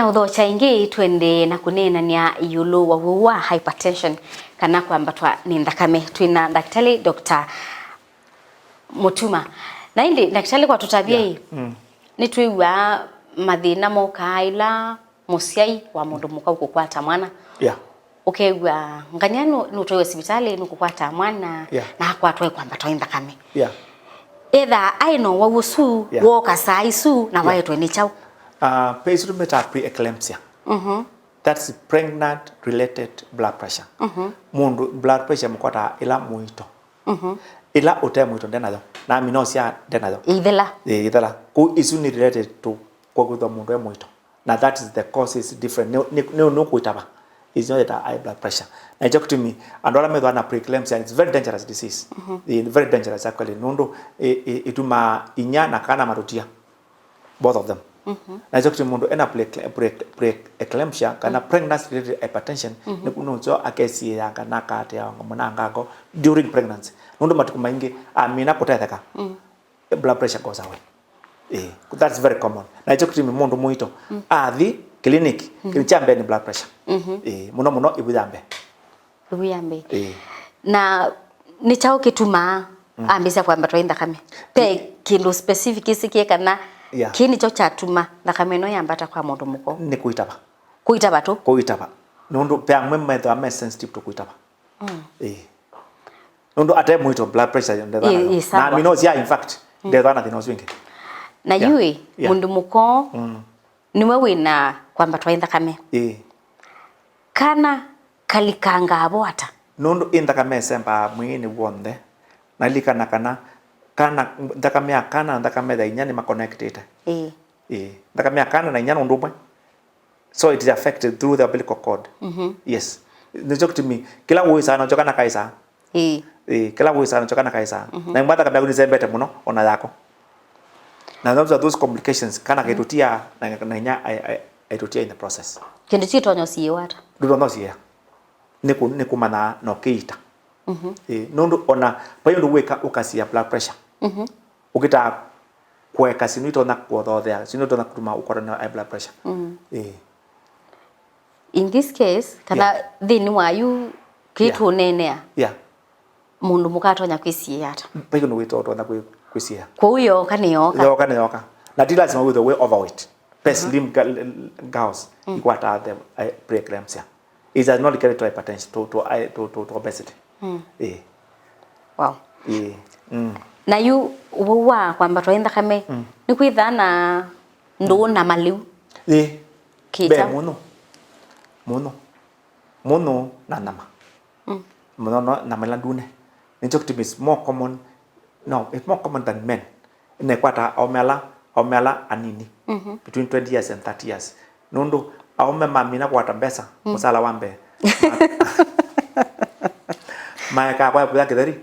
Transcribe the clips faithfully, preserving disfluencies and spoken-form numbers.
Ũthokya ĩngĩ, twendee na kũneenany'a ĩũlũ wa wĩu wa hypertension, kana kwambatwa nĩ nthakame. Twĩ na Ndakĩtalĩ Doctor Mutuma. Na ĩndĩ, ndakĩtalĩ, kwa tũtavye ĩ, nĩtwĩw'aa mathĩna mokaa ĩla mũsyai wa mũndũ mũka ũkũkwata mwana. Yeah. Ũkew'a ngania nũ-, nũtwaĩwe sivitalĩ, nũkũkwata mwana, yeah, na akwatwa ĩkwambatwa ĩ nthakame. Yeah. Etha aĩ na ũwau ũsu, yeah, wooka saa isu na, yeah, waetwe nĩ kyaũ? Uh, pe isu tũmĩtaa pre-eclampsia. Mhm. That's pregnant related blood pressure. Mhm. Mũndũ blood pressure mũkwataa ĩla mũito. Mhm. Ĩla ũte mũito nde nayo. Na amina ũsyaa nde nayo. Ĩithela. Ĩ, ĩithela. Kũ isu nĩ related to kwa kwĩthwa mũndũ e mũito. Na that is the cause is different. Nĩ, nĩ, nĩ, nĩ ũkũitava. Is not that high blood pressure. Na ĩkyo kĩtumi andũ ala methwa na preeclampsia, it's very dangerous disease. Mhm. Ĩ, very dangerous actually. Nũndũ ĩ, ĩ, ĩtumaa inya na kana matũtia. Both of them. Mhm. Na ĩkyo kĩtumi mũndũ ena pre-, pre-, pre-eclampsia kana, mm, pregnancy related hypertension, mhm, nĩ kũnũkyo akesiĩanga na akatea ngoma na ngango during pregnancy. Nũndũ matukũ maingĩ amina kũtetheka. Mm. Blood pressure goes away. Eh, that's very common. Na ĩkyo kĩtumi mũndũ mũito, mm, athi clinic, mm, kĩndũ kya mbee nĩ blood pressure. Mhm. Eh, mũno mũno ĩvu ya mbee. Ĩvu ya mbee. Eh. Na nĩ kyaũ kĩtumaa, mm, ambĩsya kwambatwa ĩ nthakame? Pe kĩndũ specific kĩsĩkĩe kana, yeah, kĩĩ nĩkyo kyatuma nthakame ĩno yambata kwa mũndũ mũka? Nĩ kũitava. Kũitava tu? Kũitava. Nũndũ pe amwe methwa me sensitive to kũitava. Mm. Eh. Nũndũ ate mũito blood pressure ndethwa nayo. Ĩ, ĩ, sawa. Na amina ũsyaa, in fact, mm, ndethwa na thĩna ũsu ĩngĩ. Na, yeah, yu ĩ, yeah, mũndũ mũka, mm, nĩwe wĩ na kwambatwa ĩ nthakame. Ĩ. Kana kalikangaa vo ata? Nũndũ ĩ nthakame ĩsembaa mwĩĩnĩ w'onthe. Na lilikana kana kana, nthakame ya kana na nthakame ya inya nĩ ma connectĩte. Ĩ. Ĩ. Nthakame ya kana na inya nĩ ũndũ ũmwe. So it is affected through the umbilical cord. Mhm. Yes. Nĩkyo kĩtumi kĩla wĩsaa nakyo kana kaĩsaa. Ĩĩ. Ĩĩ, kĩla wĩsaa nakyo kana kaĩsaa. Mhm. Na imwe thakame yaku nĩsembete mũno, ona yako. Na those are those complications, kana, mhm, kaitũtia, na, na inya ai-, ai-, aitũtia in the process. Kĩndũ kĩtonya ũsiĩwa ata? Ndũtonya ũsiĩa. Nĩ kũ-, nĩ kũmanya na ũkĩita. Mhm. Ĩĩ, nũndũ ona, vai ũndũ wĩka ũkasiĩa blood pressure. Mhm. Ũkĩtaa kũeka syĩndũ itonya kũthothea, syĩndũ itonya kũtuma ũkwatwa nĩ high blood pressure. Mm. Ĩĩ. In this case, kana, yeah, nthĩnĩ wa yu kĩĩ, yeah, tũneenea, yeah, mũndũ mũka atonya kwĩsiĩa ata? Vai ũndũ wĩto ũtonya kwĩ-, kwĩsiĩa. Kwoou yooka nĩ yooka. Yooka nĩ yooka. Na ti lazima wĩthwe wĩ overweight. Pe, mhm, slim gal-, girls, mm, ikwataa the, uh, preeclampsia. It has not carried to hypertension, to, to, uh, to, to, to obesity. Mm. Ĩĩ. Wow. Ĩĩ. Mm. Na yu ũwau wa kwambatwa ĩ nthakame, mm, nĩ kwĩthaa na ndũũ, mm, na malĩu? Ĩĩ. Kĩkyaũ? Mbee mũno. Mũno. Mũno na nyama. Mm. Mũno no nyama ĩla ndune. Nĩkyo kĩtumi it's more common, no, it's more common than men. Nĩkwata aũme ala, aũme ala anini, mhm, between twenty years and thirty years. Nũndũ aũme mamina kũkwata mbesa, mm, mũsala wa mbee, maekaa kwa kũya kĩtheri.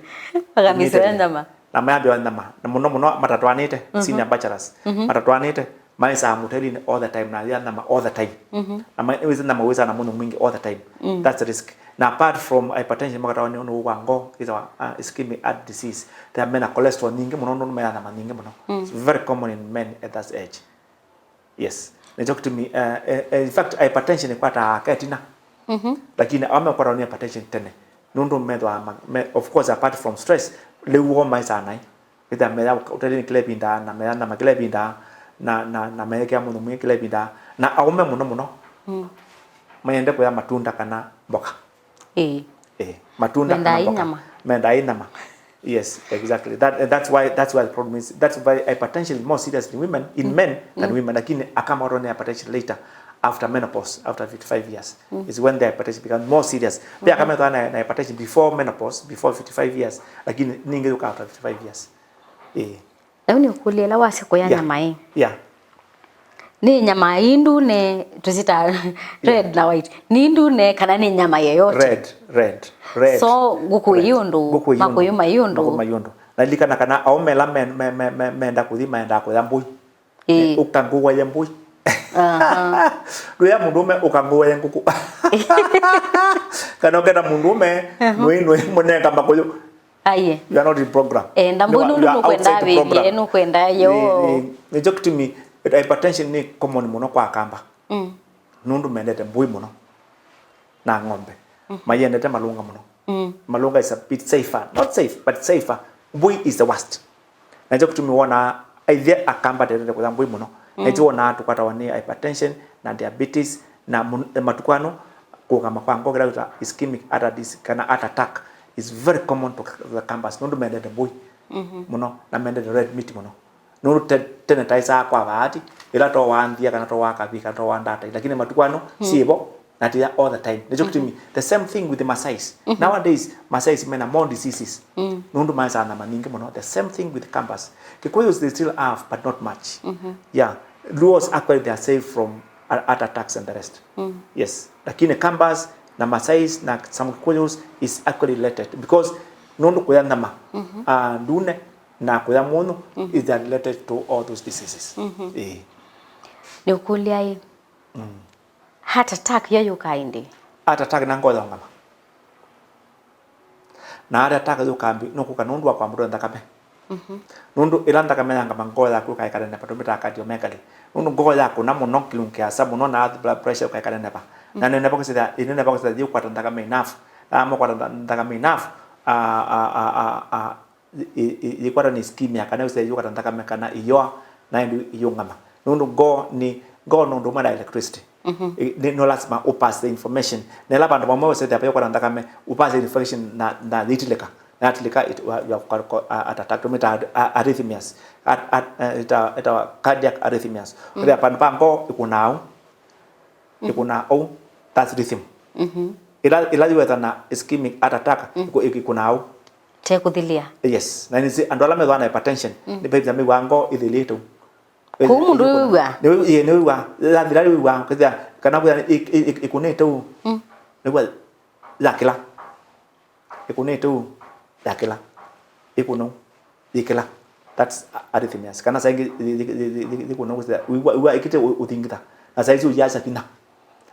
Makamĩsĩa nyama. Na mayambĩwa nyama. Na mũno mũno matatwaanĩte, mhm, senior bachelors. Mhm. Matatwaanĩte, maĩsaa mũtelinĩ all the time, na ya nyama all the time. Mhm. Na ma-, wĩsĩ nyama wĩsaa na mũnyũ mwingĩ all the time. Mm. That's the risk. Na apart from hypertension, makatawa nĩ ũndũ wa ngoo, ĩtawa, uh, ischemic heart disease. They are mena cholesterol nyingĩ mũno, nũndũ mena nyama nyingĩ mũno. Mm. It's very common in men at that age. Yes. Nĩkyo kĩtumi, uh, uh, in fact, hypertension ĩkwataa aka ĩtina. Mhm. Lakini aũme ũkwatawa nĩ hypertension tene. Nũndũ methwa ma-, me-, of course, apart from stress, lĩu woo maĩsaa naĩ. Ĩtha mea ũtethini kĩla ĩvinda, na mea nyama kĩla ĩvinda, na, na, na meekĩa mũnyũ mwingĩ kĩla ĩvinda. Na aũme mũno mũno, mm, mayende kũya matunda kana mboka. Ĩĩ. Eh, matunda kana mboka. Mendaa nyama. Mendaa nyama. Yes, exactly. That, that's why, that's why the problem is, that's why hypertension is more serious in women, in, mm, men than, mm, women. Lakini aka makwatwa nĩ hypertension later, after menopause, after fifty-five years, mm, is when the hypertension becomes more serious. Pe, mm-hmm, aka methwa na, na hypertension before menopause, before fifty-five years, lakini ningĩ yũka after fifty-five years. Eh. Ĩu nĩ ũkũlya ĩla wasya kũya, yeah, nyama ĩ. Yeah. Nĩ nyama ĩ ndune, tũsita red, yeah, na white. Nĩ ndune kana nĩ nyama yeyote? Red, red, red. So, ngũkũ, red, ĩ ũndũ, ngũkũ ĩ ũndũ, makũyũ mai ũndũ. Makũyũ mai ũndũ. Na lilikana kana aũme ala me-, me-, me-, me-, menda kũthi, maendaa kũya mbũi. Ĩĩ. Ũkangũwaye mbũi. Aha. Ndũya mũndũũme ũkangũwaye ngũkũ. Kana ũkenda mũndũũme, mhm, nũĩ, nũĩ mũnenga makũyũ. Aiye. You are not in program. Eh, ndambũi nũndũ nũkwenda wĩthie, nũkwenda yo. Nĩkyo kĩtumi hypertension nĩ common mũno kwa Akamba. Mm. nũndũ mendete mbũi mũno na ng'ombe. Maiendete malũnga mũno. Malũnga is a bit safer. Not safe, but safer. Mbũi is the worst. Na nĩkyo kĩtumi wonaa aithe Akamba tendete kũya mbũi mũno. Na nĩkyo wonaa tũkwatawa nĩ hypertension na diabetes na mun- matukũ ano kũũngama kwa ngoo kĩla twĩtaa ischemic heart disease kana heart attack is very common to the Kambas nũndũ mendete mbũi mũno na mendete red meat mũno. Nũndũ te- tene taĩsaa kwa vaati, ĩla towaa nthia, kana towaa kavii, kana towaa ndatai, lakini matukũ ano syĩvo na tĩya all the time. Nĩkyo kĩtumi, the same thing with the Masais. Nowadays, Masais mena more diseases. Nũndũ maesaa nyama nyingĩ mũno. The same thing with Kambas. Kikuyus, they still have, but not much. Yeah. Luos, actually, they are safe from a- heart attacks and the rest. Yes. Lakini Kambas na Masais na some Kikuyus is actually related because nũndũ kũya nyama ah, ndune na kũya mũnyũ is they are related to all those diseases. Ĩĩ. Nĩũkũlya ĩ, heart attack yo yũkaa ĩndĩ? Heart attack na ngoo yaũngama. Na heart attack yũkaa mbi- nũkũka nũndũ wa kwambũtwa nthakame. Nũndũ ĩla nthakame yangama ngoo yaku ĩkaeka nenepa tũmĩtaa cardiomegaly. Nũndũ ngoo yakũna mũno, kĩlungu kĩasa mũno na blood pressure ĩkaeka nenepa. Na nenepa kũsĩthya, ĩnenepa kũsĩthya yĩũkwata nthakame enough. Na yamũkwata ntha- nthakame enough, a, a, a, a, a, ĩ- ĩ- yĩkwata nĩ ischemia kana ĩũsĩa yĩũkwata nthakame kana ĩyoa na ĩndĩ ĩyũngama. Nũndũ ngoo nĩ ngoo nũndũ ũmwe na electricity. Ĩ- nĩ no lazima ũpass the information. Na ĩla vandũ vamwe ũsethĩa vayũkwata nthakame, ũpass the information na na yĩtilĩka. Na yatilĩka it- wa- you have got co- a- heart attack, tũmĩtaa a- arrhythmias. At- at- eh, ĩta- ĩtawa cardiac arrhythmias. Ũthĩa vandũ va ngoo ĩkũnaa ũu, ĩkũnaa ũu, that's rhythm. Ĩla ĩla yĩwetha na ischemic heart attack, ĩkũ- ĩkũnaa ũu. Tekũthilĩa. Yes. Na nĩsĩ andũ ala methĩwa na hypertension nĩ vevya mĩw'aa ngoo ĩthĩlĩte. Kũu mũndũ wĩw'aa? Nĩwĩw'aa. Yathĩla wĩw'aa kwĩthĩa kana kwĩthĩa ĩ- ĩ- ĩ- ĩkũnĩte ũu. Nĩw'a yakĩla. Ĩkũnĩte ũu yakĩla. Ĩkũna ũu yĩkĩla. That's arrhythmias. Kana saa ingĩ yĩkũna ũu kwĩthĩa wĩw'a ĩkĩte ũthingitha. Na saa isu yasya vinya.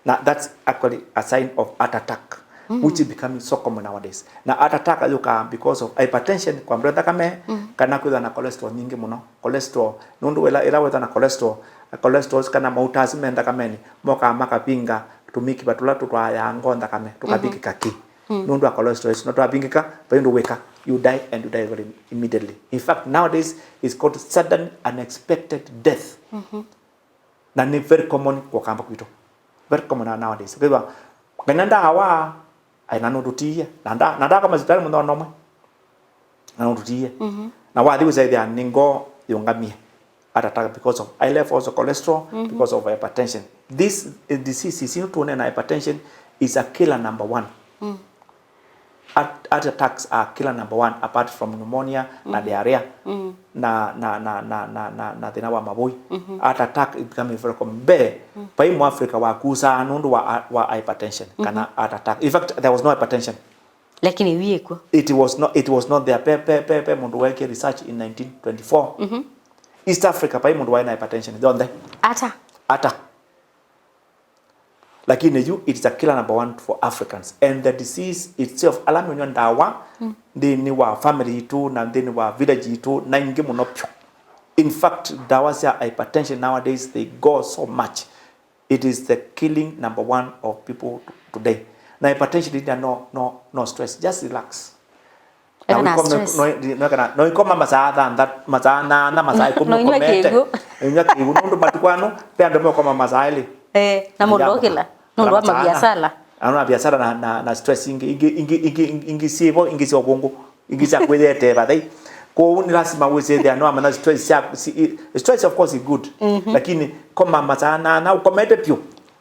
Na that's actually a sign of heart attack, which is becoming so common nowadays. Na heart attack yũkaa because of hypertension, kwambĩlwa nthakame, kana kwĩthwa na cholesterol nyingĩ mũno. Cholesterol, nũndũ ĩla ĩla wĩthwa na cholesterol, cholesterol kana mauta asu me nthakameni mokaa makavinga tũmĩkiva tũla tũtwaaa ngoo nthakame, tũkavingĩka ki. Nũndũ wa cholesterol ĩsu, na twavingĩka, vai ũndũ wĩka, you die and you die very immediately. In fact, nowadays it's called sudden unexpected death. Na nĩ very common kũkamba kwitũ. Very common nowadays. Ũkethĩwa Ngai na ndawa, ai na nũtũtiie. Na nda- na ndakoma sipitalĩ mũthenya ona ũmwe. Na nũtũtiie. Na wathi wĩsethĩa nĩ ngoo yũngamie. Heart attack because of high levels of cholesterol, because of hypertension. This uh, disease is, you know, hypertension is a killer number one. Heart, heart attacks are killer number one apart from pneumonia na diarrhea na, na, na, na, na, na, na thĩna wa mavũi. Heart attack is becoming very common. Mbee, vai Mũafrika wakusaa nũndũ wa, wa hypertension kana heart attack. In fact, there was no hypertension. Lakini yu yĩkw'o. It was not, it was not there. Pe, pe, pe, pe mũndũ weekie research in nineteen twenty-four. East Africa vai mũndũ waĩ na hypertension yonthe. Ata? Ata. Lakini yu, it's a killer number one for Africans. And the disease itself, ala menywa ndawa nthĩnĩ wa family yitũ na nthĩnĩ wa village yitũ, na ingĩ mũno vyũ. In fact, ndawa sya hypertension nowadays, they go so much. It is the killing number one of people t- today. Na hypertension ĩndĩ no, no, no stress. Just relax. Na Eka na wĩkome- stress. No- no- kana- no ikoma masaa thanthatũ, masaa nana, masaa ikũmi. No inywa ũkomete. Kĩw'ũ. Inywa kĩw'ũ, nũndũ matukũ ano ve andũ mekoma masaa elĩ. Eh, na mũndũ okĩla nũndũ wa mabiasala. Ano na biasala na, na, na stress ingĩ ingĩ ingĩ ingĩ ingĩ ingĩ syĩvo, ingĩ sya ũvũngũ, ingĩ sya kwĩyetee vathei. Kwoou nĩ lasima wĩsĩthĩa nĩwamanya stress sya si- i- stress of course is good, lakini koma masaa nana ũkomete vyũ.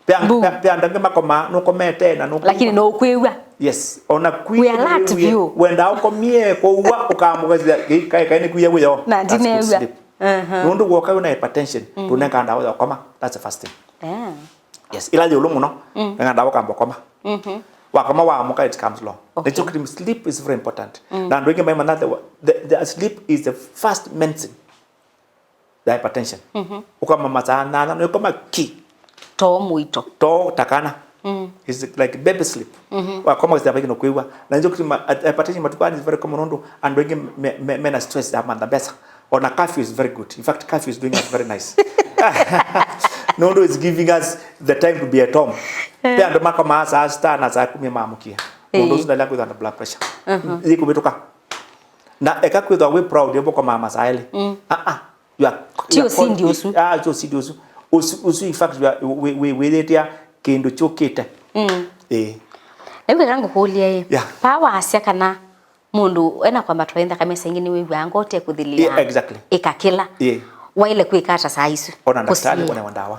Pe andũ angĩ makomaa nũkomete na nũkwĩw'a. Lakini nũkwĩw'a. Yes. Ona kwĩ alert vyũ. Wenda ũkomie kũua ũkamũkethia kaĩ kaĩ nĩkwia wĩyo. Na ndineew'a. Nũndũ woka wĩna hypertension, tũnengaa ndawa ya ũkoma. That's the first thing. Yes, ila yĩũlũ mũno, nengaa ndawa ũkamba ũkoma. Wakoma waamũka, it comes low. Nĩkyo kĩtumi sleep is very important. Na andũ aingĩ maimanya the, the, the sleep is the first medicine. Ya hypertension. Ũkoma masaa nana, na ũkoma ki. Too mũito. Too ta kana. It's like baby sleep. Wakoma kĩsĩa vaingĩ nũkwĩw'a. Na njo kĩtuma hypertension matukũ aya is very common nũndũ andũ aingĩ me- me- mena stress ya mantha mbesa. Ona curfew is very good. In fact, curfew is doing us very nice. Nũndũ it's giving us the time to be at home. Eh. Pe andũ makomaa saa sita na saa kumi maamũkie. Mũndũ Eh. ũsu ndalea kwĩthwa na blood pressure. Uh-huh. Yĩkũvĩtũka. Na eka kwĩthwa wĩ proud, ũkomaa masaa elĩ. Mm. Ah, ah. You are, Ti you are ũsindi called, ũsu. Ah, ti ũsindi ũsu. Ũsu, ũsu, in fact, you are, wĩ, wĩ, wĩyĩtĩa kĩndũ kyũkĩte. Mm. Eh. Na yu keka ngũkũlye ĩ. Yeah. Paa wasya kana mũndũ ena kwambatwa nĩ nthakame saa ingĩ nĩwĩw'aa ngoo te kũthilĩa. Yeah, exactly. Ĩka kĩla. Yeah. Waĩle kwĩka ata saa isu? Ona ndakĩtalĩ, kũsiĩĩa. Ona ndawa.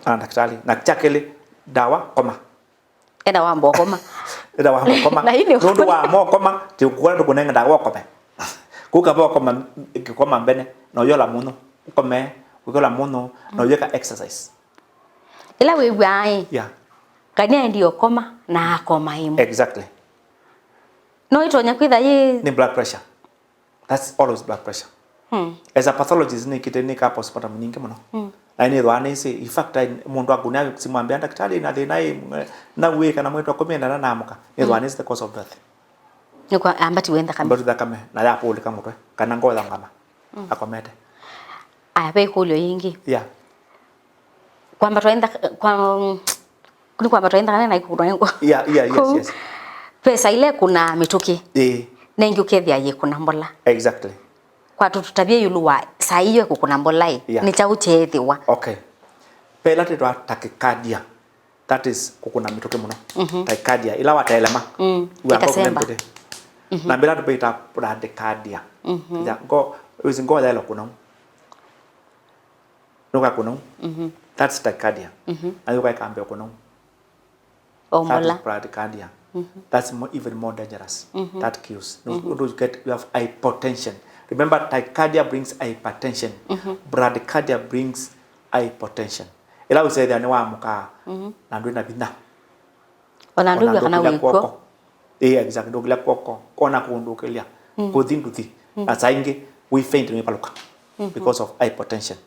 Ona ndakĩtalĩ. Na kya kelĩ, ndawa, koma. Enda wamba ũkoma. Enda wamba ũkoma. Na hii nĩ Nũndũ wa mokoma, tĩkũkwĩra tũkũnenge ndawa ũkome. Kũka va ũkoma, kĩkoma mbene, na ũyola mũno. Ũkome, ũkyola mũno, na ũyĩka exercise. Ĩla wĩw'aa ĩ. Yeah. Kani aendie ũkoma, na akoma ĩmwe. Exactly. No ĩtonya kwĩtha yĩ Nĩ blood pressure. That's always blood pressure. Hmm. As a pathologist, nĩkĩte nĩka postmortem nyingĩ mũno. Hmm. Na nĩthwa nĩsĩ, in fact, I, mũndũ akũnĩa simwambia ndakĩtalĩ na thĩna ĩ, na wĩ kana mwĩtwa kũmĩenda na namũka. Nĩthwa nĩsĩ the cause of death. Nĩkwa ambatiwe nthakame. Ambatiwe nthakame, na yapũlĩka mũtwe, kana ngoo ya ngama. Hmm. Akomete. Aya, ve ĩkũlyo yĩngĩ. Yeah. Kwambatwa nthakame, kwa, nĩ kwambatwa nthakame na ikũkũnwa nĩ ngoo. Yeah, yeah, yes, Kũu, yes. Ve saa ila ĩkũnaa mĩtũkĩ. Ĩĩ. Na ĩngĩ ũkethĩa yĩkũna mbola. Exactly. Kwa tũtavye ĩũlũ wa saa iyo ĩkũkũna mbola ĩ, Yeah. Nĩ kyaũ kyeethĩwa? Okay. Ve ĩla twĩtawa tachycardia. That is kũkũna mĩtũkĩ mũno. Mhm. Tachycardia. Ĩla watelema. Mm. Ĩkasemba. Mĩtũkĩ. Mhm. Na mbĩla tũvĩta bradycardia. Mhm. Ya, ngo, wĩsĩ ngoo yaĩla kũna. Nũkakũna. Mhm. That's tachycardia. Mhm. Na yũka ĩkambĩa kũna. O That is mbola. Bradycardia. Mhm. That's more, even more dangerous. Mhm. That kills. No, Mhm. Don't you get, you have hypotension. Remember, tachycardia brings hypertension. Mhm. Bradycardia brings hypotension. Ĩla ũsethĩa nĩ wamũkaa, Mhm. na ndwĩ na vinya. Ona ndũw'a kana wĩ kw'o. Ĩĩ, exactly, ndũkĩlya kw'oko, kona kũndũ ũkĩlya. Mm. Kũthi nduthi. Mm. Na saa ingĩ, wĩ faint nĩwĩvalũka. Mhm. Because of hypotension.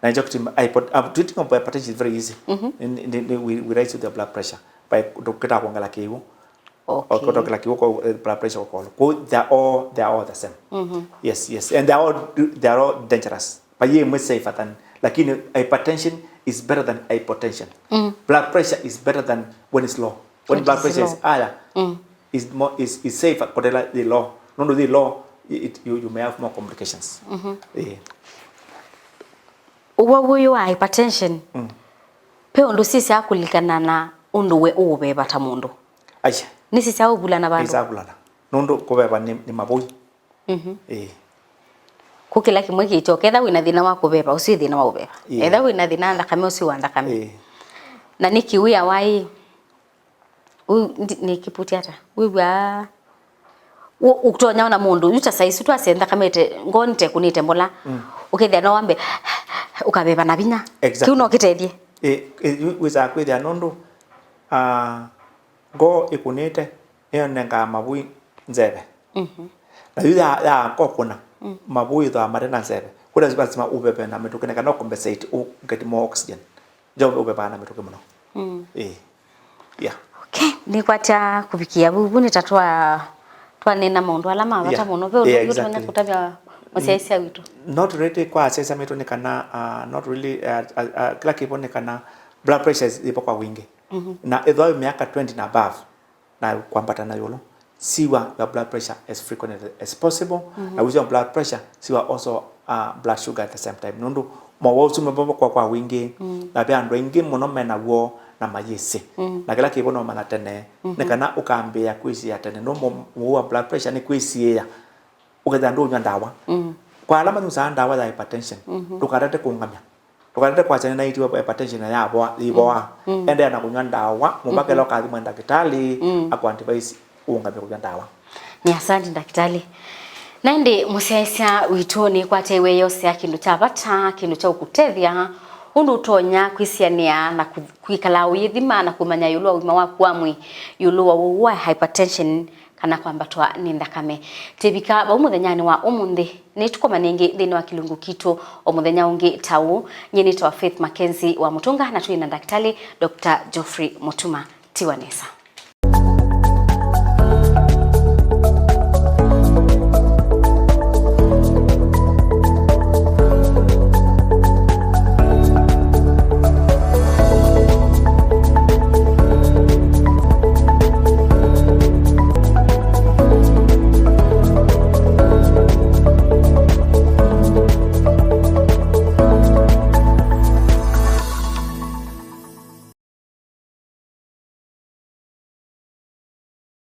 Na nĩkyo kĩtumi hypo-, uh, treating of hypertension is very easy. Mhm. In, in, in, we, we raise with the blood pressure. By ndũkĩtaa kwongela kĩw'ũ. Okay. Ũkĩtaa kwongela kĩw'ũ, kwa, eh, blood pressure ũkolo. Kwa, they are all, they are all the same. Mhm. Yes, yes. And they are all, they are all dangerous. Vai ĩmwe safer than, lakini hypertension is better than hypotension. Mm. Blood pressure is better than when it's low. When blood pressure is higher, Mm. is more, is, is safer kũtela yĩ low. Nũndũ yĩ low, it, you, you may have more complications. Mhm. Eh. Ũwau ũyũ wa hypertension, Mm. pe ũndũ sisya kũlikana na ũndũ we ũũveva ta mũndũ? Aisha. Nĩsisya ũvulana vandũ? Isavulana. Nũndũ kũveva nĩ, nĩ mavũi. Mhm. Ĩĩ. Kũ kĩla kĩmwe kĩkyo, ketha wĩna thĩna wa kũveva, ũsu wĩ thĩna wa ũveva. Ĩĩ. Etha wĩna thĩna wa nthakame, ũsu wĩ wa nthakame. Ĩĩ. Na nĩkĩ wĩawa ĩ, ũu ndi-, nĩkĩputi ata? Wĩw'aa, ũ-, ũtonya ona mũndũ, yu ta saa isu twasya nthakame ĩte, ngoo nĩtekũnĩte mbola. Mm. Ũkethĩa no wambe, ũkaveva na vinya. Exactly. Kĩu no kĩtethye. Ĩĩ, ĩĩ, wĩ-, wĩsaa kwĩthĩa nũndũ, ah, ngoo ĩkũnĩte, nĩyo nengaa mavũi nzeve. Mhm. Na yu ya, ya kokũna, Mm. mavũi ĩthwa mate na nzeve. Kũla lazima ũveve na mĩtũkĩ nĩ kana ũcompensate, ũ get more oxygen. Njo ũvevaa na mĩtũkĩ mũno. Mm. Ĩĩ. Yeah. Okay, nĩkwatya kũvikĩa vu, vu nĩ ta twa, twanena maũndũ ala ma vata Yeah. mũno. Ve ũndũ Yeah, ũngĩ ũtonya exactly. kũtavya masyaĩsya witũ? Not really kwa asyaĩsya maitũ nĩ kana, uh, not really, uh, uh, uh, kĩla kĩvo nĩ kana blood pressure is, ĩvo kwa wingĩ. Mhm. Na ĩthwa wĩ mĩaka twenty na above, na kwambata na ĩũlũ. Siwa your blood pressure as frequently as possible. Mhm. Na wĩsiwa blood pressure, siwa also, uh, blood sugar at the same time. Nũndũ mowau ũsu me vamwe kwa, kwa wingĩ, Mm. na ve andũ aingĩ mũno mena w'o na mayĩsĩ. Mm. Na kĩla kĩvo no ũmanya tene, Mhm. nĩ kana ũkambĩĩa kwĩsiĩa tene. Nũndũ mo-, mowau wa blood pressure nĩ kwĩsiĩa. Ũkethĩa ndũũnywa ndawa. Mm. Kwa ala manyusaa ndawa ya hypertension, Mhm. ndũkatate kũũngamya. Ndũkatate kwasya nĩnaitiwe hypertension na yavoa, yĩvoa. Mm. Mm. Endeea na kũnywa ndawa, mũvaka Mhm. ĩla ũkathi mwa ndakĩtalĩ, Mm. akũ advise ũũngamye kũnywa ndawa. Nĩ asante ndakĩtalĩ. Na ĩndĩ mũsyaĩsya witũ nĩkwateiwe yosea kĩndũ kya vata, kĩndũ kya ũkũtethya, ũndũ ũtonya kwĩsianĩa na kũ-, kwĩkala ũyĩthima na kũmanya ĩũlũ wa ũima waku wa mwĩĩ, ĩũlũ wa ũwau wa hypertension, kana kwambatwa nĩ nthakame. Tĩvika vau mũthenyanĩ wa ũmũnthĩ, nĩtũkomane ĩngĩ nthĩnĩ wa kĩlungu kitũ o mũthenya ũngĩ ta ũũ. Nyie nĩtawa Faith Mackenzie wa Mũtũnga, na twĩ na ndakĩtalĩ Doctor Geoffrey Mũtuma. Tiwa nesa.